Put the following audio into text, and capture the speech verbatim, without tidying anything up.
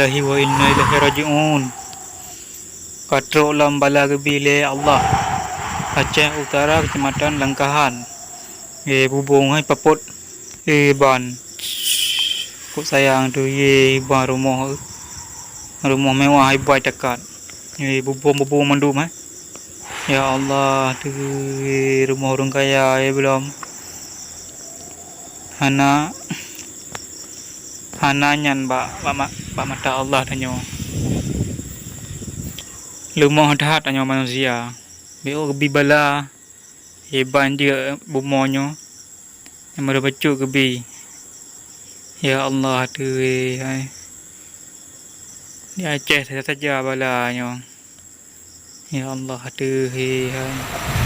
Wa inna ilaihi raji'un. Ka trok lam bala geubi lé Allah. Aceh Utara, Kecamatan Langkahan. Ye bubong hai papot. Ye ban. Kok sayang tu ye ban rumoh. Rumoh mewah hai bai takat. Ye bubong-bubong mandum hai. Ya Allah, tu rumoh ureuëng kaya ye belom. Hana, hana nyan bak, bak ma-, bak mata Allah tanyoe. Leumoh that tanyoe manusia. Beu geubi bala, iban jeuet bumoe nyoe. Nyang meureubecut geubi. Ya Allah, ateueh hai. Di Aceh saja-saja bala nyoe. Ya Allah, ateueh hai.